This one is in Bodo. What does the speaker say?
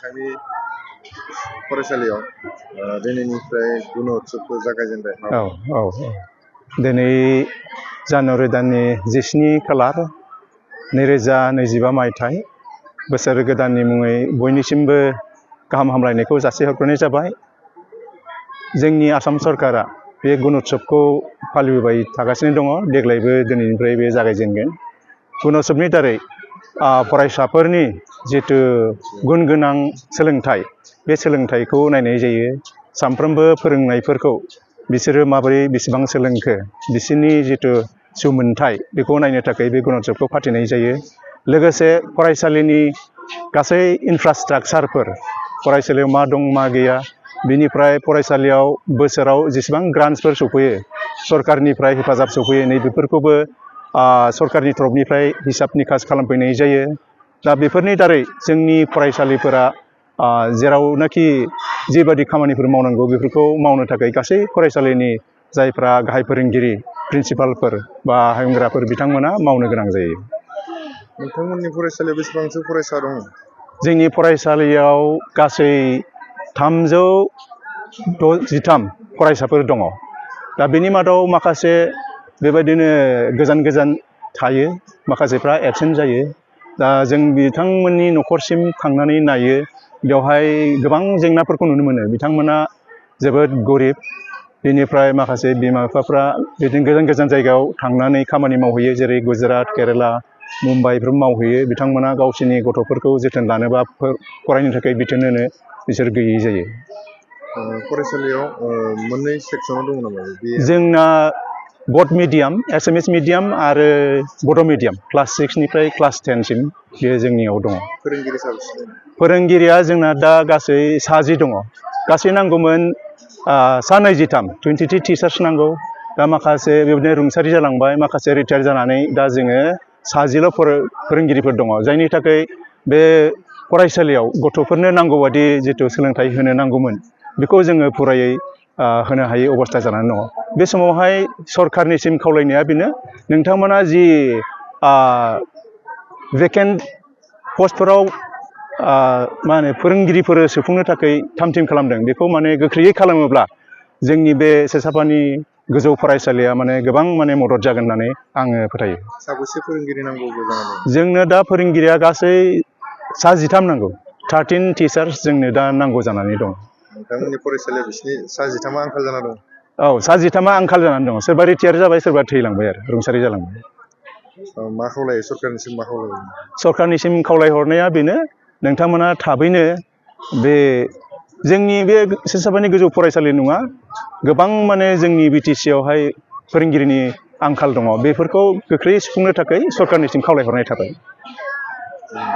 नोंथांनि फरायसालियाव दिनैनिफ्राय गुन उत्सबखौ जागायजेनबाय। दिनै जानुवारि दाननि 17 खालार 2025 मायथाइ बोसोर गोदाननि मुङै बयनिसिमबो गाहाम हामलायनायखौ जासिहरग्रोनाय जाबाय। जोंनि आसाम सरकारा बे गुन उत्सबखौ फालिबोबाय थागासिनो दङ। देग्लायबो दिनैनिफ्राय बे जागायजेनगोन। गुन उत्सबनि दारै फरायसाफोरनि जितु गुन गोनां सोलोंथाइ, बे सोलोंथाइखौ नायनाय जायो। सानफ्रोमबो फोरोंनायफोरखौ बिसोरो माबोरै बेसेबां सोलोंखो, बिसोरनि जितु सुमोनथाइ, बेखौ नायनो थाखाय बे गुन उत्सबखौ फाथिनाय जायो। लोगोसे फरायसालिनि गासै इनफ्रास्ट्राक्चारफोर, फरायसालियाव मा दं मा गैया, बिनिफ्राय फरायसालियाव बोसोराव जेसेबां ग्रान्टसफोर सफैयो, सरकारनिफ्राय हेफाजाब सफैयो, नैबेफोरखौबो सरकारनि तरफनिफ्राय हिसाब निकास खालामफैनाय जायो। दा बेफोरनि दारै जोंनि फरायसालिफोरा जेरावनाखि जेबादि खामानिफोर मावनांगौ बेफोरखौ मावनो थाखाय गासै फरायसालिनि जायफ्रा गाहाय फोरोंगिरि, प्रिन्सिपालफोर बा हायुंगोराफोर बिथांमोना मावनो गोनां जायो। नोंथांमोननि फरायसालियाव बेसेबांसो फरायसा दं? जोंनि फरायसालियाव गासै 363 फरायसाफोर दङ। दा बेनि मादाव माखासे बेबायदिनो गोजान गोजान थायो, माखासेफ्रा एबसेन्ट जायो। दा जों बिथांमोननि न'खरसिम थांनानै नायो, बेवहाय गोबां जेंनाफोरखौ नुनो मोनो। बिथांमोना जोबोद गरिब। बेनिफ्राय माखासे बिमा बिफाफ्रा बिदिनो गोजान गोजान जायगायाव थांनानै खामानि मावहैयो, जेरै गुजरात, केरेला, मुम्बाइफ्राव मावहैयो। बिथांमोना गावसोरनि गथ'फोरखौ जोथोन लानोबा फरायनो थाखाय बिथोन होनो बिसोर गैयै जायो। फरायसालियाव मोननै सेक्सनाव दङ नामा? जोंना बड मिडियाम, एसामिस मिडियाम आरो बड' मिडियाम, क्लास 6 निफ्राय क्लास 10 सिम बेयो जोंनियाव दङ। फोरोंगिरि साबेसे दं? फोरोंगिरिया जोंना दा गासै 60 दङ। गासै नांगौमोन 23 टिचार्स नांगौ। दा माखासे बेबायदिनो रुंसारि जालांबाय, माखासे रिटायार जानानै दा जोङो 60 फोरोंगिरिफोर दङ। जायनि थाखाय बे फरायसालियाव गथ'फोरनो नांगौ बादि जितु सोलोंथाइ होनो नांगौमोन, बेखौ जोङो फुरायै होनो हायै अबस्था जानानै दङ। बे समावहाय सरकारनिसिम खावलायनाया बेनो, नोंथांमोना जि भेकेन्ट पस्टफोराव फोरोंगिरिफोर सोफुंनो थाखाय थाम थिम खालामदों, बेखौ गोख्रैयै खालामोब्ला जोंनि बे सेसापानि गोजौ फरायसालिया गोबां मदद जागोन होननानै आङो फोथायो। साबेसे फोरोंगिरि नांगौ जानानै? जोंनो दा फोरोंगिरिया गासै 13 नांगौ। 13 टिचार्स जोंनो दा नांगौ जानानै दं। नोंथांमोननि फरायसालियाव बिसिनि 13 आंखाल जाना दं? औ, 13 आंखाल जानानै दङ। सोरबा रिटायार जाबाय, सोरबा थैलांबाय आरो रुंसारि जालांबाय। मा खावलायो सरकारनिसिम? मा खावलायो? सरकारनिसिम खावलायहरनाया बेनो, नोंथांमोना थाबैनो बे जोंनि बे सेसापानि गोजौ फरायसालि नङा, गोबां जोंनि BTC आवहाय फोरोंगिरिनि आंखाल दङ। बेफोरखौ गोख्रै सुफुंनो थाखाय सरकारनिसिम खावलायहरनाय थाबाय।